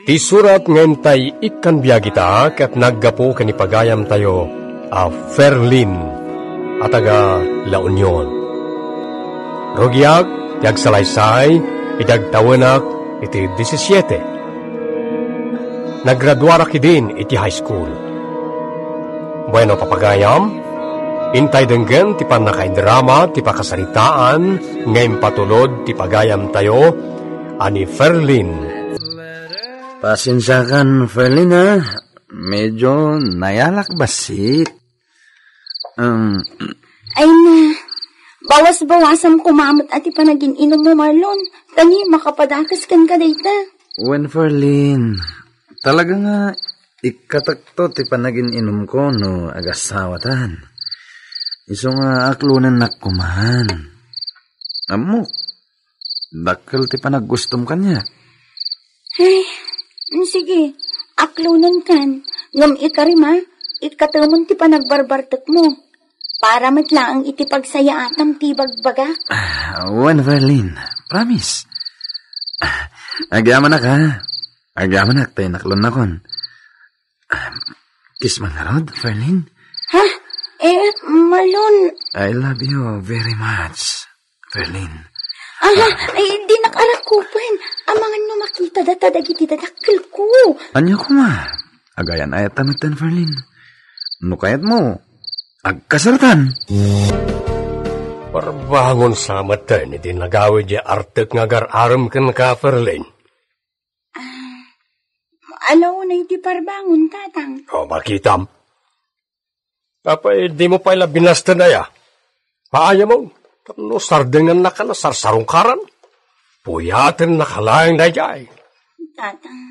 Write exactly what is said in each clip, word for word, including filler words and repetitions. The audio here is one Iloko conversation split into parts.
Ti surat nga intay ikkan biag ita ket naggapu ken ni pagayamtayo a Ferlin a taga La Union. Rugiak ti agsalaysay idi agtawenak iti disisiete. Nagraduarak idin iti high school. Bueno, papagayam, intay denggen ti pannakaidrama ti pakasaritaan nga impatulod ti pagayamtayo a ni Ferlin. Pasensiakan, Ferlin, ha? Medyo nayalak bassit. Um, Ay na, bawas-bawasam koma met a ti panagin-inom mo, Marlon. Tani, makapadakes kenka dayta. Wen, Ferlin, talaga nga ikkatekto ti panagin-inom ko no agasawatan. Isu nga aklonennak koman. Ammok, dakkel ti panaggustom kaniak. Ay, sige, aklonenkan. Ngem ikarima, ikkatemon ti panagbarbartekmo. Para met laeng iti pagsayaatam ti bagbagak. Ah, wen, Ferlin. Promise. Ah, agyamanak, ha? Agyamanak, tay naklonnakon. Ah, kiss man ngarud, Ferlin? Ha? Eh, Marlon. I love you very much, Ferlin. Aha, ay, dinak arakupen. Amangan no makita data dagiti dadakkelko. Ania koma? Agayan-ayat ta metten, Ferlin. No kayatmo, agkasartan. Parbangon sa metten iti nagawid diay artek nga agar-arem kenka, Ferlin. Ah, alaw na iti parbangon, tatang. O, makitam. Apay, dimo pay la binasten aya? Paayamon, tapno sardengannaka a sarsarungkaran. Puyatennaka laeng daydiay. Tatang.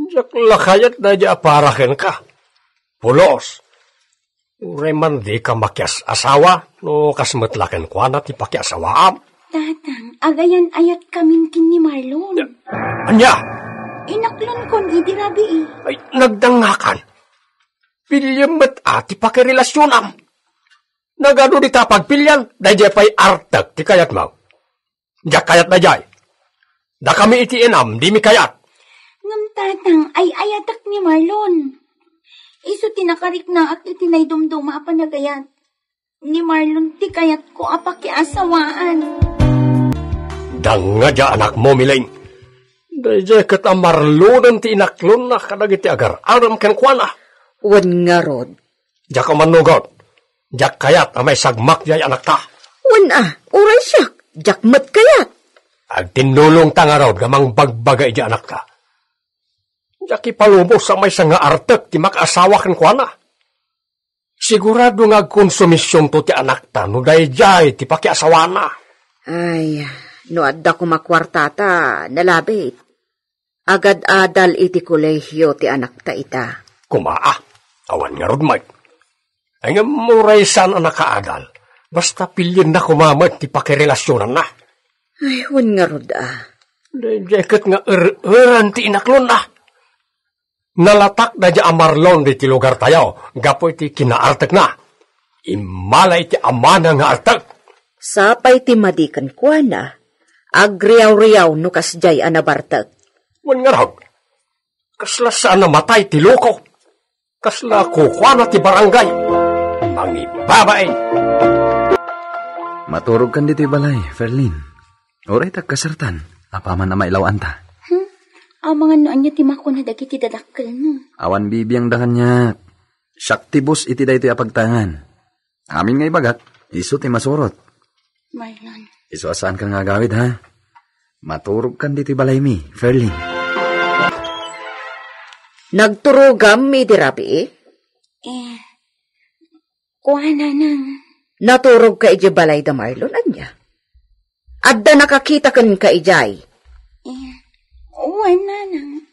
Diak la kayat daydiay a para kenka. Pulos. Uray man dika makias-asawa, no kas met la kenkuana ti pakiasawaam. Tatang, agayan-ayatkamin ken ni Marlon. Ania? Inaklonkon idi rabii. Ay, nagdangakan. Piliem met a ti pakirelasionam. Nagadu dita a pagpilian, daydiay pay artek ti kayatmo. Diak kayat daydiay. Dakami iti inam, dimi kayat. Ngem tatang, ay-ayatek ni Marlon. Isu ti nakariknaak iti naidumduma a panagayat. Ni Marlon ti kayatko a pakiasawaan. Dangngad ya anakmo, Miling. Daydiay ket a Marlonen ti inaklonna kadagiti agar-arem kenkuana. Wen ngarud. Diak umannugot. Diak kayat a maisagmak diay anakta. Wen a, uray siak, diak met kayat. Agtinnulongta ngarud nga mangbagbaga idiay anakta. Diak ipalubos a maysa nga artek ti makaasawa kenkuana. Sigurado nga agkonsumisionto ti anakta no daydiay ti pakiasawana. Ay, no adda koma kuartata, nalabit. Agad-adal iti kolehio ti anakta ita. Koma a, awan ngarud met. Ay ngem uray saan a nakaadal, basta pilienna koma met ti pakirelasionanna. Ay, wen ngarud a. Daydiay ket nga er-eran ti inaklonna. Nalatak daydiay a Marlon ditoy lugartayo gapu iti kinaartekna. Immala iti amana nga artek. Sapay ti madi kenkuana, agriawriaw no kasdiay a nabartek. Wen ngarud, kasla saan a matay ti loko. Kasla kukuana ti barangay. Mangibabain. Maturogkan ditoy balay, Ferlin. Uray ta agkasartan, apaman a mailaw-anta. Hmm? Amangan no ania ti makuna dagiti dadakkelmo. Awan bibiangda kaniak. Siak ti boss iti daytoy a pagtangan. Amin nga ibagak, isu ti masurot. Marlon. Isu a saankan nga agawid, ha? Maturogkan ditoy balaymi, Ferlin. Nagturogam idi rabii? Eh, kuana nang. Naturogka idiay balay da Marlon, ania? Adda nakakita kenka idiay? Eh, wen, nanang.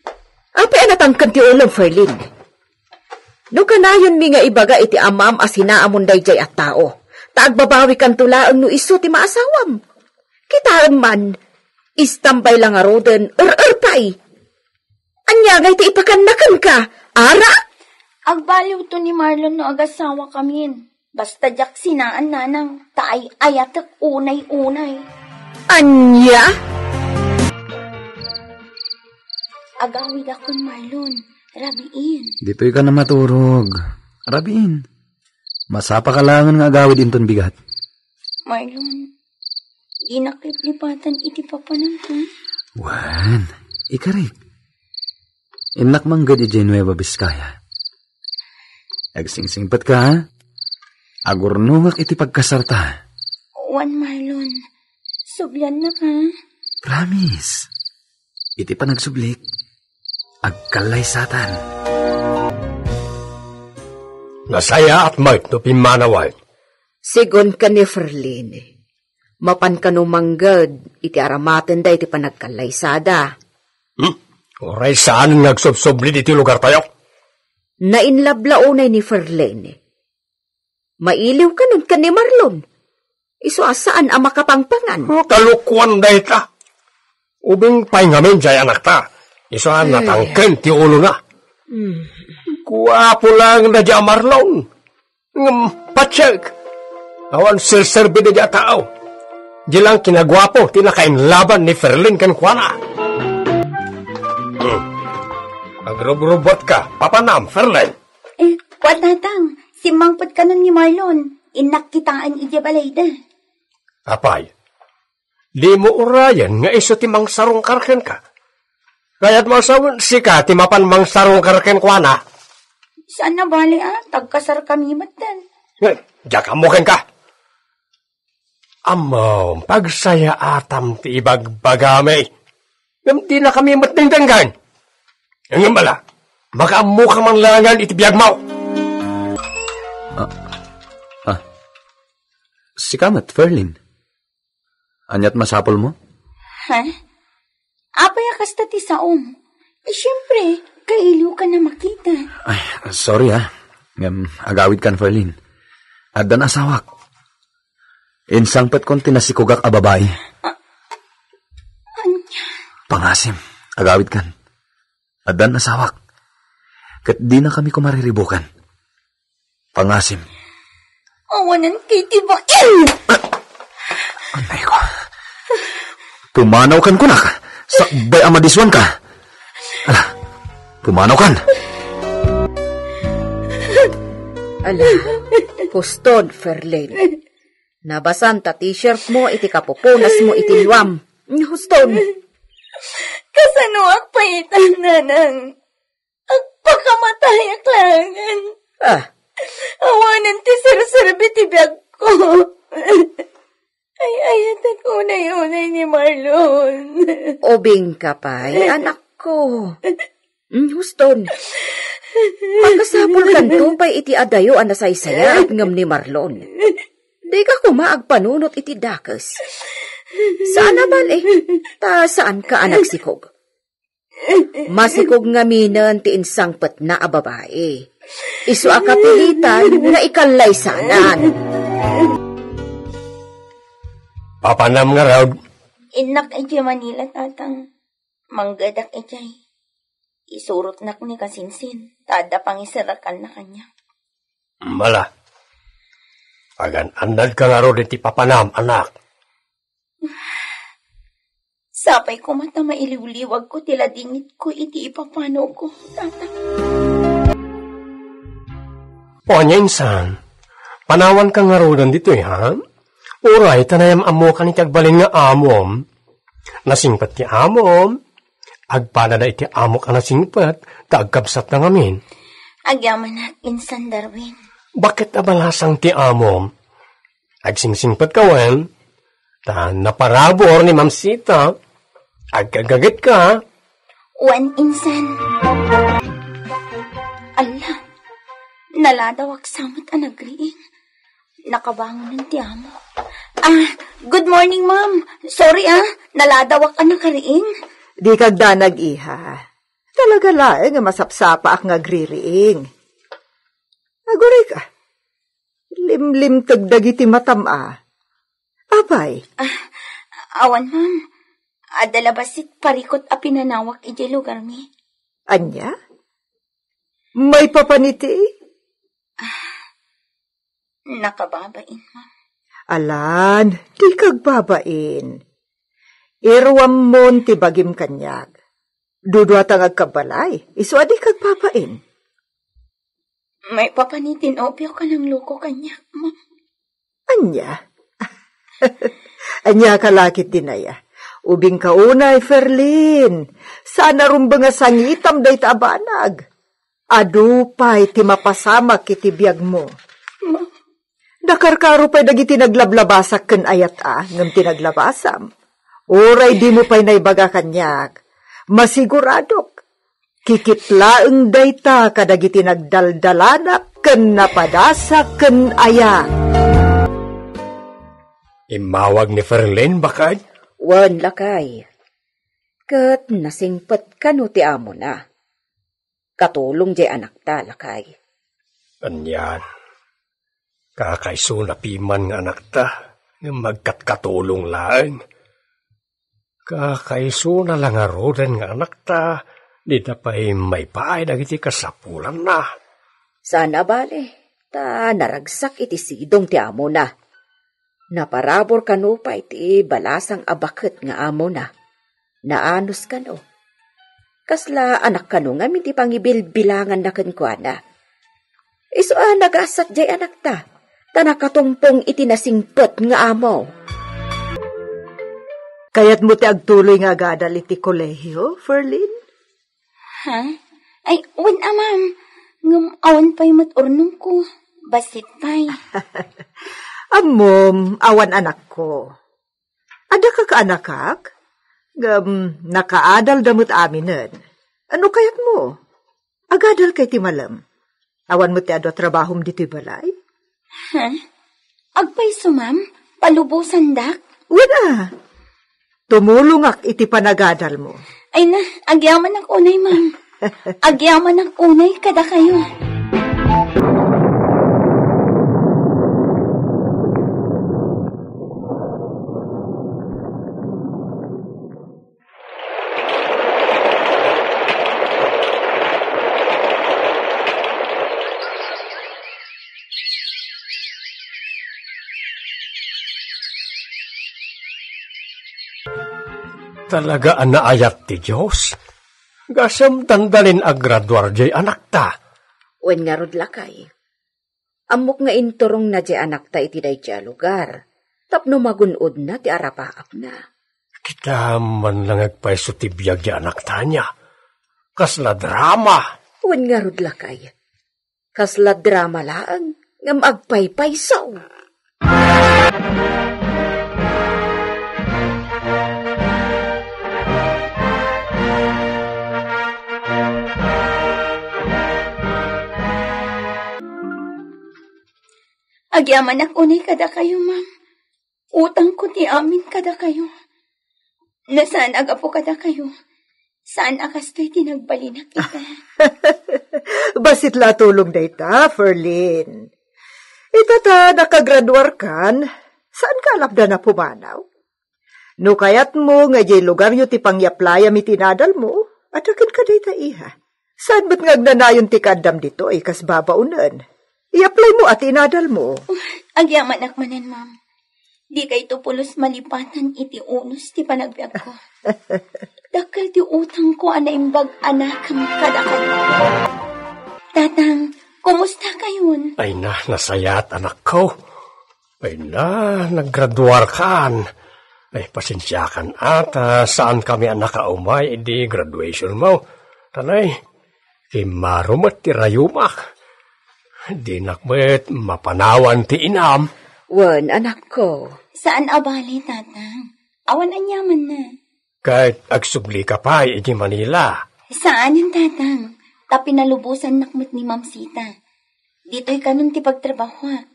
Apay a natangken ti ulom, Ferlin? No kanayonmi nga ibaga iti amam a sinaamon daydiay a tao, ta agbabawikanto laeng no isu ti maasawam. Kitaem man, istambay la ngaruden, er-er pay. Ania ngay ti ipakanna kenka, Ara? Agbaliwto ni Marlon no agasawakamin. Basta diak sinaan, nanang, ta ay-ayatek unay-unay. Ania? Agawidakon, Marlon. Rabiin. Ditoy ka na maturog. Rabiin. Masapa ka laengen nga agawid inton bigat. Marlon, dinak liplipatan iti papanamko. Wen, ikarik. Innak mangged idiay Nueva Vizcaya. Agsingsingpet ka, ha? Agurnongak iti pagkasarta. Wen, Marlon. Subliannak, ha? Promise. Iti panagsublik, agkallaysatan. Nasayaat met no pimmanawen. Sigun ken ni Ferlin, mapan kano mangged iti aramatenda iti panagkallaysada? Hmm? Uray saan nga agsubsubli iti lugartayo? Nainlabla unay ni Ferlin. Mailiw kanon ken ni Marlon. Isu a saan a makapangpangan. Oh, kalokuan dayta. Ubing pay ngamin diay anakta. Isu a natangken ti ulona. Hmm. Guapo laeng da diay a Marlon. Ngem, patsek. Awan serserbi da diay a tao. Di lang kinaguapo ti nakainlaban ni Ferlin kenkuana. Hmm. Agrubrubuat ka, papanam, Ferlin. Eh, wa, Tatang, simmangpet kanon ni Marlon. Innak kitaen idiay balayda. Apay, dimo urayen nga isu ti mangsarungkar kenka? Kayatmo a sawen, sika ti mapan mangsarungkar kenkuana? Saan a bale, a, tagkasarkami metten. Eh, diak ammo kenka. Ammom, pagsayaatam ti ibagbagami. Ngem dinakami met dengdenggen. Ngem ala, makaammoka man laengen iti biagmo. Ah, ah. Sika met, Ferlin. Ania't masapulmo? Ha? Apay a kasta ti saom? Eh, siempre, kailiw ka na makita. Ay, sorry, ah. Ngem, agawid kan, Ferlin. Addan asawak. Insangpetkon ti nasikogak a babai. Ah, ania? Pangasim, agawid kan. Addan asawak. Ket dinakami koma riribukan. Pangasim. Awanan kay ti bain! Anay ko. Pumanaw kan kunak. Sakbay a madisuan ka. Ala, pumanaw kan. Ala, huston, Ferlin. Nabasan ta t-shirt mo iti kapupunas mo iti luam. Huston. Kasanoak pay ita, Nanang? Agpakamatayak laengen. Ah. Awanen ti serserbi ti biagko. Ay-ayatek unay-unay ni Marlon. Ubing ka pay, anakko. Mm, huston. Makasapul kanto pay iti adayo a nasaysayaat ngem ni Marlon. Dika koma agpanunot iti dakes. Saan a bale, ta saan ka a nagsikog. Masikog ngaminen ti insangpetna a babai. Isu a kapilitan nga ikallaysanan. Papanam ngarud? Innak idiay Manila, Tatang. Manggedak idiay. Isurotnak ni Kasinsin, ta adda pangiserakanna kaniak. Mala. Agan-annadka ngarud iti papanam, anak. Sapay koma ta mailiwliwagko ti ladingitko iti ipapanawko, Tata. O, ania insan? Panawanka ngaruden ditoy, ha? Uray ta nayam-ammokan iti agbalin nga amom. Nasingpet ti amom. Agpadada iti amok a nasingpet, ta agkabsatna ngamin. Agyamanak, Insan Darwin. Baket a balasang ti amom? Agsingsingpet ka wen, ta naparabur ni Mamsita. Agkagaget ka. Wen, Insan. Alla, naladawak sa met a nagriing. Nakabangonen ti amo. Ah, good morning, ma'am. Sorry, ah. Naladawak a nakariing. Di kagdanag, iha. Talaga laeng nga masapsapaak nga agririing. Aguray ka. Limlimteg dagiti matam, a. Apay? Ah, awan, ma'am. Adda la bassit parikut a pinanawak idiay lugarmi. Ania? Maipapan iti? Ah, nakababain, ma'am. Alan, di kagbabain. Iruammon ti bagim kaniak. Duduata nga agkabbalay, isu a dika agpapain. Maipapan iti nobio ken nangluko kaniak, ma'am. Ania? Ania ka la ket dinaya? Ubingka unay, Ferlin. Saan a rumbeng a sangitam dayta a banag. Adu pay ti mapasamak iti biagmo. Nakarkaro pay dagiti naglablabasak ken ayat a ngem ti naglabasam. Uray dimo pay naibaga kaniak, masiguradok, kikit laeng dayta kadagiti nagdaldalanak ken napadasak ken ayat. Immawag ni Ferlin, baket? Wen, lakay. Ket nasingpet kano ti amona. Katulong jay anakta, lakay. Anian, kakaisuna piman nga anakta, ngem agkatkatulong laeng. Kakaisuna la ngaruden nga anakta, dida pay maipaay dagiti kasapulanna. Saan a bale, ta naragsak iti sidong ti amona. Naparabur kano pay ti balasang a baket nga amona. Naanus kano. Kasla anak kano ngamin ti pangibilbilanganna kenkuana. Isu a nagasat jay anakta, ta nakatungpong iti nasingpet nga amo. Kayatmo ti agtuloy nga agadal iti kolehio, Ferlin? Ha? Ay, wen a, ma'am. Ngem awan pay met urnongko. Bassit pay. Ammom, awan anakko. Adda ka kaanakak? Ngem nakaadalda met aminen. Ano kayatmo? Agadal kay ti malem. Awan met ti adu a trabahom ditoy balay? Ha? Agpayso, ma'am? Palubosandak? Wen a. Tumulongak iti panagadalmo. Ay na, agyamanak unay, ma'am. Agyamanak unay kadakayo. Talaga a naayat ti Dios. Gasem dandalin a graduar jay anakta. Wen ngarud, lakay. Ammok nga inturongna jay anakta iti daydiay a lugar tapno magun-odna ti arapaapna. Kita man lang agpayso ti biag jay anakta ania. Kasla drama. Wen ngarud, lakay. Kasla drama laeng ngem agpaypayso. Agyamanak unay kadakayo, ma'am. Utangko ti amin kadakayo. No saan a gapu kadakayo, saan a kastoy ti nagbalinak ita. Bassit la a tulong dayta, Ferlin. Ita ta nakagraduarkan, saan ka alapdan a pumanaw? No kayatmo nga idiay lugaryo ti pangyaplayam iti inadalmo, adda kenka dayta, iha. Saan met nga agnanayon ti kaaddam ditoy kas babaonen? I-apply mo a ti inadalmo. Agyamanak manen, ma'am. Di kayto pulos malipatan iti unos ti panagbiagko. Dakkel ti utangko a naimbag a nakem kadakayo. Tatang, kumusta kayon? Ay na, nasayaat, anakko. Ay na, naggraduarkan. Ay, pasensiakan a ta saan kami a nakaumay idi graduation mo. Tanay, kimmaro met ti rayumak. Dinak met mapanawan ti inam. Wen, anakko. Saan a bale, tatang. Awan aniamanna. Ket agsubli ka pay iti Manila. Saanen, tatang. Ta pinalubosannak met ni Mamsita. Ditoy kanon ti pagtrabahoak.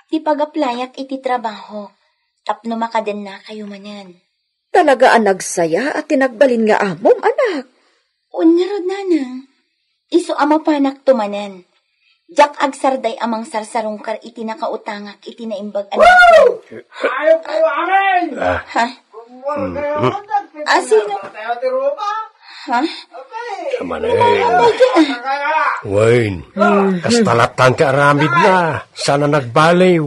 Ti pagaplayak iti trabaho, tapno makadennakayo manen. Talaga a nagsayaat ti nagbalin nga amom, anak. Wen ngarud, nanang. Isu a mapanakto manen. Diak agsarday a mangsarsarungkar iti nakautangak iti naimbag a nakem. Ayop kayo amin! Ah. Ha? Kumbuan kayo, Mm. Asino? Tayo ti Roma. Ha? Aman, eh. Wayne, kasta lattan ti aramidna, saan a nagbaliw.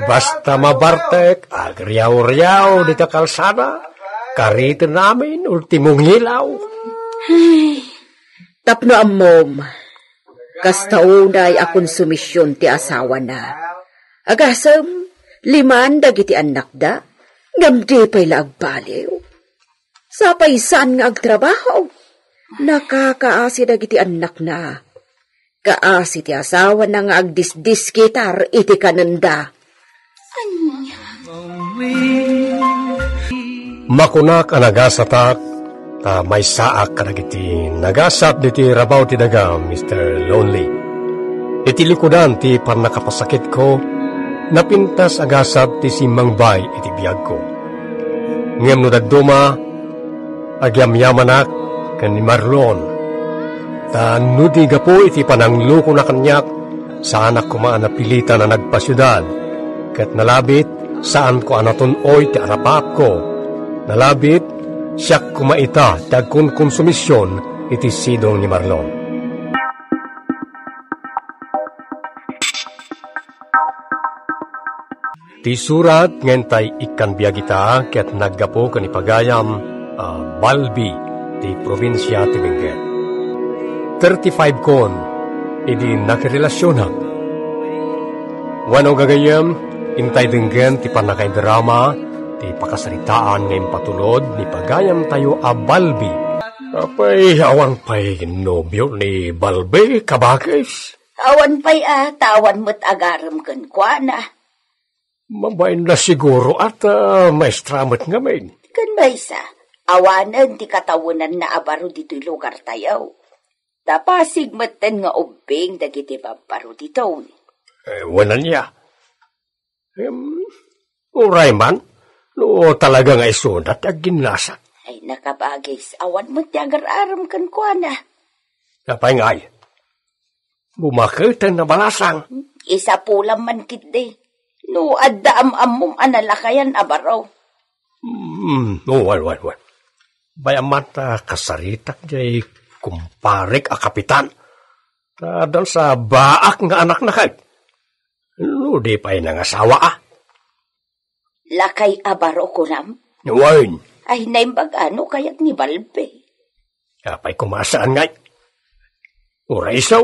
Basta mabartek, agriaw-riaw dita kalsada, kariten amin, ultimong ilaw. Ay, tapno ammom, kasta unay a konsumision ti asawana. Agasem, liman dagiti annakda, ngem di pay la agbaliw. Sapay saan nga agtrabaho, nakakaasi dagiti annakna. Kaasi ti asawana nga agdisdiskitar iti kanenda. Ania? Makunak a nagasatak, ta maysaak kadagiti nagasat diti rabaw ti daga, Mister Lonely. Iti likudan ti pannakapasakitko, napintas a gasat ti simmangbay iti biagko. Ngem no dadduma, agyamyamanak ken ni Marlon. Ta no di gapu iti pananglukona kaniak, saanak koma a napilitan a nagpasiudad. Ket nalabit, saanko a natun-oy ti arapaapko. Nalabit, siak koma ita ti agkonkonsumision iti sidong ni Marlon. Ti surat nga intay ikkan biag ita ket naggapu ken ipagayam a Balbi ti probinsia ti Benguet. Thirty-five kon idi nakirelasionak. Wenno gagayyem, intay denggen ti pannakaidrama ti pakasaritaan nga impatulod ni pagayamtayo a Balbi. Apay, awan pay nobio ni Balbi, kabakis? Awan pay a, ta awan met agarem kenkuana. Mabain na siguro at, ah, maestra met ngamin. Ken maysa, awanen ti katawenanna a baro ditoy lugartayo. Ta pasig metten nga ubbing dagiti babbaro ditoy. Eh, wen ania? Em, uray man, no talaga nga isuna ti agginnasak. Ay, nakabagis, awan met ti agar-arem kenkuana. Apay ngay? Bumaketen a balasang. Isapulam man ketdi. No adda am-ammom a nalakayan a baro. Hmm, oh, wen, wen, wen. Bay-am man ta kasaritak jay kumparek a kapitan. Ta addan sa baak nga anakna ket. No di pay nangasawa a. Lakay a baro kunam? Wen. Ay, naimbag a no kayat ni Balbi. Apay koma saan ngay? Uray isu,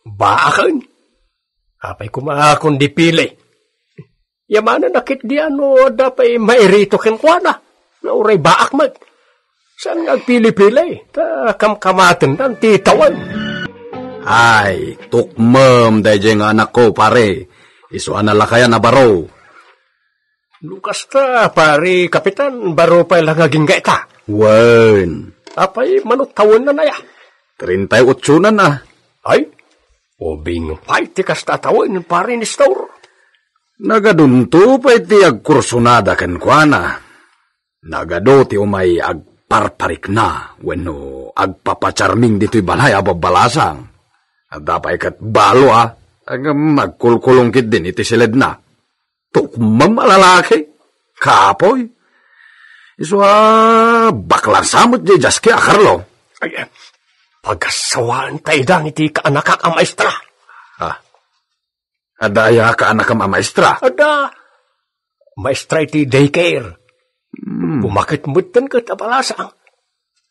baaken. Apay koma kundi pili? Yamanen a ketdi a no adda pay mairito kenkuana. Nga uray baak met. Saan nga agpili-pili? Ta kamkamatendan ti tawen. Ay, tukmem daydiay nga anakko, pare. Isu a nalakayan a baro. No kasta, pare, Kapitan, baro pay la nga agingga ita. Wen. Apay, mano tawenna aya? Treinta y ocho na na. Ay, ubing pay ti kasta a tawen, pare Nestor. Nagadunto pay ti agkursunada kenkuana. Nagadu ti umay agparparikna wenno agpapacharming ditoy balay a babbalasang. Adda pay ket balo a, ngem agkulkulong ketdin iti siledna. Tukmem a lalaki, kapoy. Isu a baklang sa met diay jaski a Carlo. Ay, eh, pagasawaen ta idan iti kaanakak a maestra. Ah, adda aya kaanakam a maestra? Adda. Maestra iti daycare. Hmm. Bumaket metten ket a balasang.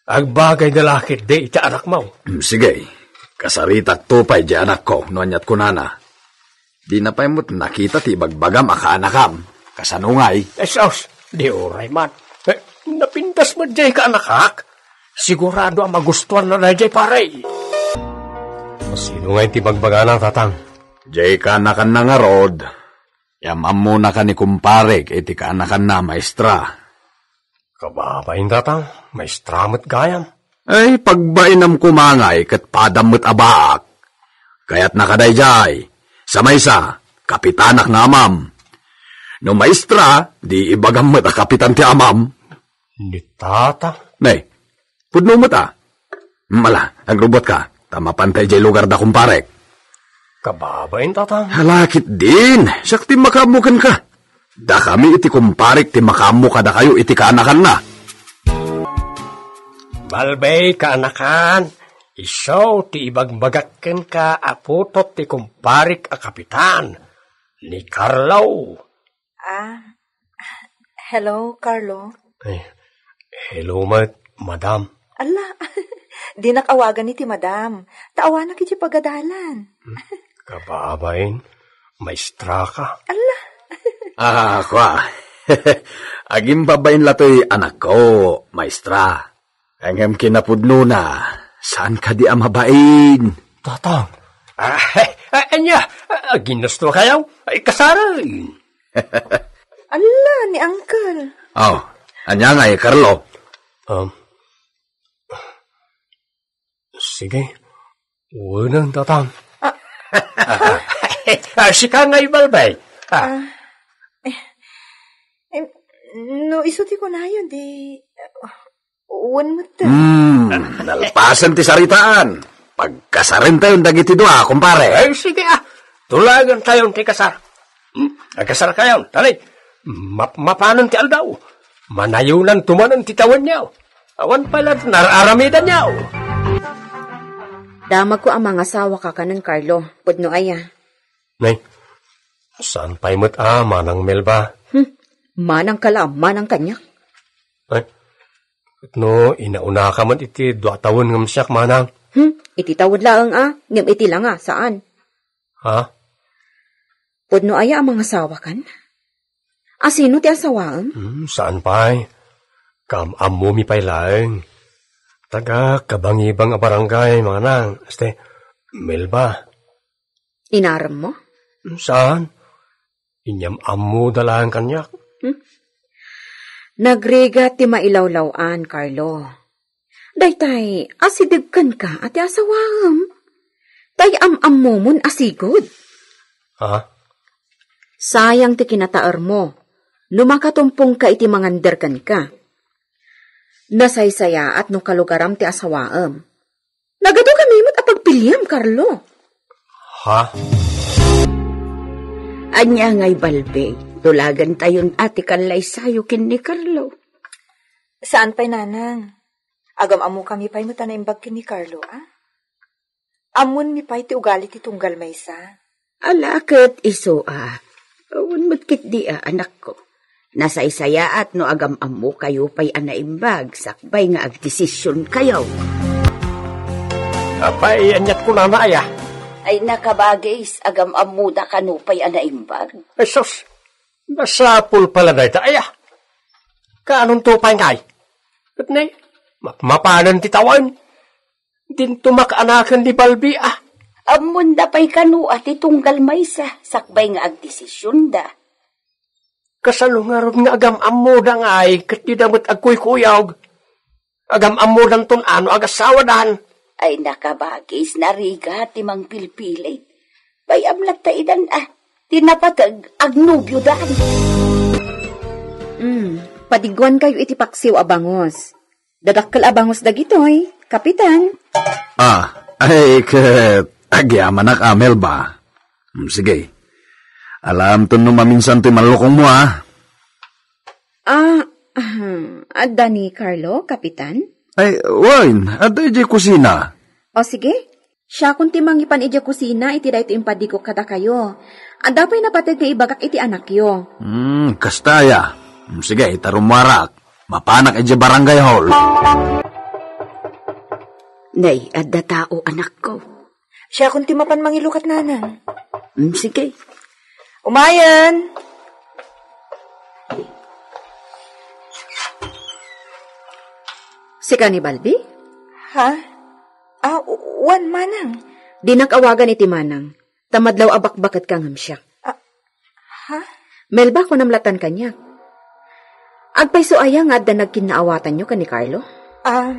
Agbagay na la ketdi iti anakmo. Hmm, sige. Kasaritakto pay diay anakko no aniat kunana. Dina pay met nakita ti ibagbagam a kaanakam. Kasano ngay? Jesus, di uray man. Eh, napintas met diay kaanakak. Sigurado a magustuanna daydiay, pare. Sino ngay ti bagbagana, Tatang? Diay kaanakanna ngarud. Yam-ammona ka ni kumparek iti kaanakanna a maestra. Kababain, Tatang, maestra met gayam. Ay, pagbainam koma ngay ket padam met a baak. Kayatna ka daydiay. Sa maysa, kapitanak nga amam. No maestra, di ibagam met a kapitan ti amam. Ni Tata. Nay, pudno met a. Mala, agrubotka, ta mapanta idiay lugarda, kumparek. Kababain, Tatang. Hala ketdin, siak ti makaammo kenka. Dakami iti kumparek ti makaammo kadakayo iti kaanakanna. Balbay kaanakan, isu ti ibagbagak kenka a putot ti kumparek a kapitan, ni Carlo. Ah, hello, Carlo. Eh, hello met, madam. Ala, Dinak awagan iti madam. Ta awanak iti pagadalan. Kababain, maestra ka. Alla. Ah, kua. Agimbabain la toy anakko, maestra. Ngem kinapudnona, saan kadi a mabain? Tatang. Ah, eh, eh, anya, ah, ginusto kayo? Ay, kasarang. Alla, ni Uncle. Oh, anya ngay, Carlo? Um, sige. Unang tatang. Ah. Ah, sika ngay, Balbay. Ah. Ah, eh, eh, no isu ti kunayo, di, wen met. Hmm, nalpasen ti saritaan. Pagkasarentayon dagiti dua, kumpare. Ay, sige, ah. Tulagentayon ti kasar. Hmm, agkasar kayon, tani. Map-, mapanen ti aldaw. Manayonanto manen ti tawenyo. Awan pay la nar-aramidanyo. Damagko a mangasawa ka kanen, Carlo. Pudno aya. Nay, saan pay met a manang, Melba? Hmm, manang ka la, manang kaniak. Ay, no, inauna ka met iti dua tawen ngem siak, manang. Hmm, iti tawen laeng a, ngem iti langa, saan? Ha? Pudno aya a mangasawa kan? A sino ti asawaem? Hmm, saan pay? Kaam-ammomi pay laeng. Taga Kabangibang a barangay, manang. Este, Melba. Inarem mo? Hmm, saan? Inyam-ammoda laeng kaniak. Hmm? Nagrigat ti mailawlaw-an, Carlo. Daytay, asideg kenka a ti asawaem. Tay am-ammomon a sigud. Ha? Sayang ti kinataermo no makatumpongka iti mangander kenka. Nasaysayaat no kalugaram ti asawaem. Nagadu kami met a pagpiliam, Carlo. Ha? Ania ngay, Balbay, tulagentayon a ti kallaysayo ken ni Carlo. Saan pay, nanang? Agam-ammokami pay met a naimbag ken ni Carlo, a? Ammonmi pay ti ugali ti tunggal maysa. Ala ket isu a. Awan met ketdi a, anakko. Nasaysayaat no agam-ammokayo pay a naimbag sakbay nga agdesisionkayo. Apay, aniat kunana aya? Ay, nakabagis, agam-ammoda kano pay a naimbag. Ay, sus, masapul pala dayta aya. Kaanonto pay ngay? Ket ne, ma-, mapanen ti tawen. Dinto makaanaken ni Balbi, a. Ammonda pay kano a ti tunggal maysa sakbay nga agdesisionda. Kasano ngarud nga agam-ammoda ngay ket dida met agkuykuyog? Agam-ammodanton a no agasawadan. Ay, nakabagis, narigat ti mangpilpilit. Bay-am latta idan a ti napateg agnobiodan. Hmm, padiguankayo iti paksiw a bangus. Dadakkel a bangus dagitoy, Kapitan. Ah, ay, ket agyamanak a, Melba. Hmm, sige. Alamton no maminsan toy mallukongmo, a. Ah, ah, adda ni Carlo, Kapitan? Ay, wen, adda idiay kusina. O, sige. Siakon ti mangipan idiay kusina iti daytoy impadigok kadakayo. Adda pay napateg nga ibagak iti anakyo. Hmm, kasta aya. Hmm, sige, ita rummuarak. Mapanak idiay barangay hall. Nay, adda tao, anakko. Siakon ti mapan mangilukat, nanang. Hmm, sige. Umayen. Sika ni Balbi? Ha? Ah, u-, wen, manang. Dinak awagan iti manang. Ta madlaw a bakbaket ka ngem siak. Ah, ha? Melba, kunam latan kaniak. Agpayso aya nga adda nagkinnaawatanyo ken ni Carlo? Ah,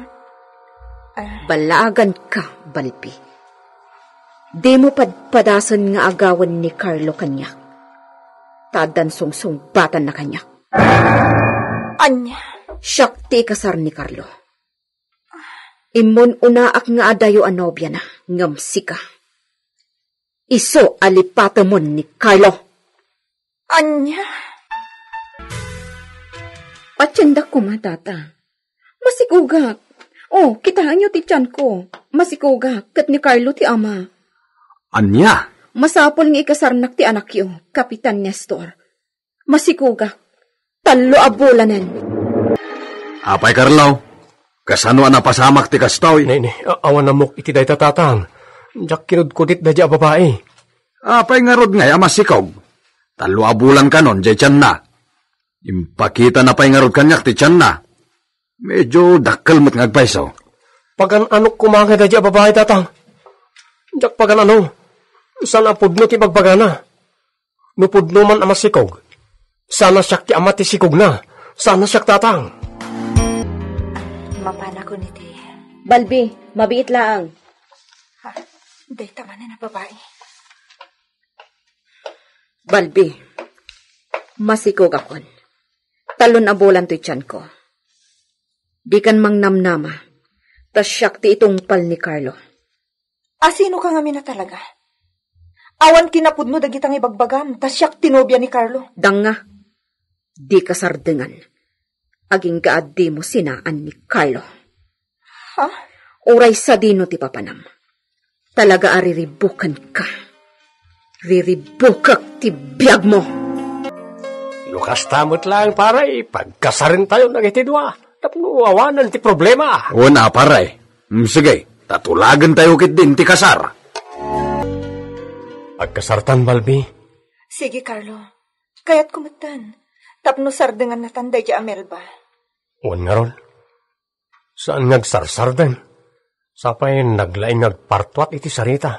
ah. Ballaagan ka, Balbi. Dimo padpadasen nga agawen ni Carlo kaniak. Ta addan sungsungbatanna kaniak. Ania? Siak ti ikasar ni Carlo. Immun-unaak nga adayo a nobiana, ngem sika. Isu a lipatemon ni Carlo. Ania? Patiendak koma, tata. Masikogak. O, kitaenyo ti tianko. Masikogak, ket ni Carlo ti ama. Ania? Masapul nga ikasarnak ti anakyo, Kapitan Nestor. Masikogak. Tallo a bulanen. Apay, Carlo? Kasano a napasamak ti kastoy? Ni, ni, a-, awan ammok iti dayta, Tatang. Diak kinudkudit daydi a babai. Apay ngarud ngay a masikog? Tallo a bulan kanon diay tianna. Impakitana pay ngarud kaniak ti tianna. Medyo dakkel met nga agpayso. Pagan-anok koma ngay daydi a babai, Tatang. Diak pagan-ano. Saan a pudno ti bagbagana. No pudno man a masikog, saan a siak ti ama ti sikogna. Saan a siak, Tatang. Mapanakon iti. Balbi, mabiit laeng. Ha? Dayta manen a babai. Balbi, masikogakon. Talon a bulan toy tianko. Dikan mangnamnama, ta siak ti itungpal ni Carlo. Asinoka ngamin a talaga? Awan ti napudno dagita nga ibagbagam, ta siak ti nobia ni Carlo. Danga, dika sardengan. Agingga a dimo sinaan ni Carlo. Ha? Uray sadino ti papanam. Talaga a riribukenka. Riribukek ti biagmo. No kasta met laeng, pare, pagkasarentayo dagiti dua. Tapno awanen ti problema. Una, pare. Mm, sige, ta tulagentayo ketdin ti kasar. Agkasartan, Balbi? Sige, Carlo. Kayatko metten. Tapno sardengannatan daydi a Melba. Wen ngarud. Saan nga agsarsardeng. Sapay naglaing nga agpartuat iti sarita.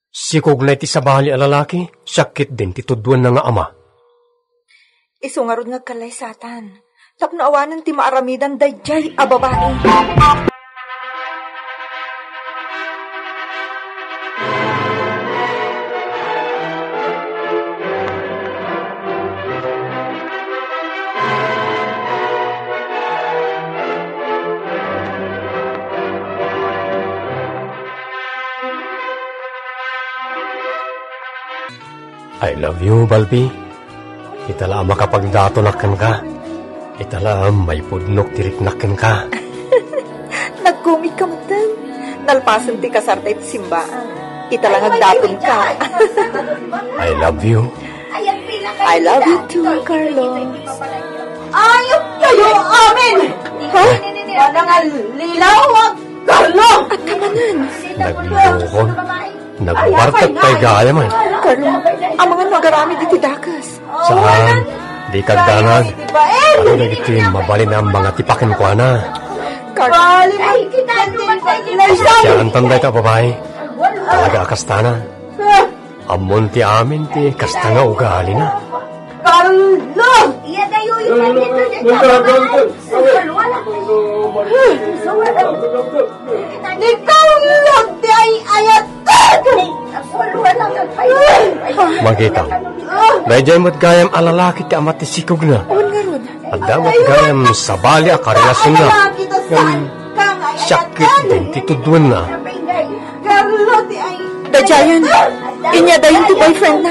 Sikogna iti sabali a lalaki, siak ketdin ti tuduenna nga ama. Isu ngarud nga agkallaysatan, tapno awanen ti maaramidan daydiay a babai. I love you, Balbi. Ita la a makapagdatonak kenka. Ita la a maipudnok ti riknak kenka. Nagkumitka metten. Nalpasen ti kasarta iti simbaan. Ita la nga agdatonka. I love you. I love you too, Carlo. Ayop kayo, amin! Ha? Manangallilaw, Carlo! At tamanan. Naglukon. Nagbartek pay gayamen. Carlo, amangan no agaramid iti dakes. Saan, dika agdanag. Adu dagiti mabalin a mangatipa kenkuana. Carlo. Ay, kita, ano man kayo? Pasasyaantan dayta a babai. Talaga a kastana. Ammon ti amin ti kasta nga ugalina. Carlo! Iya dayo yung nandito dyan. Ni Carlo ti ay-ayatek! Makita. Daydiay met gayam a lalaki ti ama ti sikogna. Adda met gayam sabali a karelasionna. Ngem siak ketdin ti tuduenna. Carlo ti ay Daydiayen, inya dayon ti boyfriend na.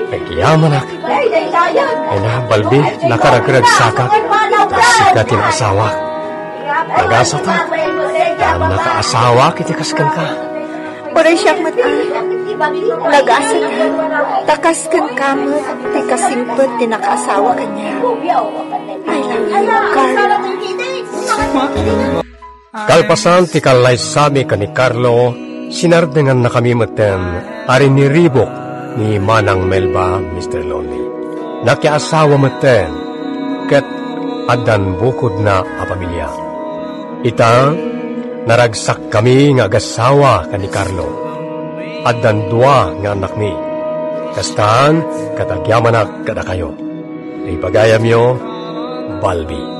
Agyamanak. Ay na, Balbi, nakaragragsakak. Ta sika ti naasawak. Nagasatak. Ta nakaasawak iti kas kenka. Uray siak met a. Nagasatak. Ta kas kenka met ti kasingpet ti nakaasawa kaniak. I love you, Carlo. Kalpasan ti kallaysami ken ni Carlo, sinardengannakami metten a riniribuk ni Manang Melba, Mister Lonely. Nakiasawa metten, ket addan bukodna a pamilia. Ita, naragsakkami nga agasawa ken ni Carlo. Addan dua nga annakmi. Kastan, ket agyamanak kadakayo. Ibagayamyo, Balbi.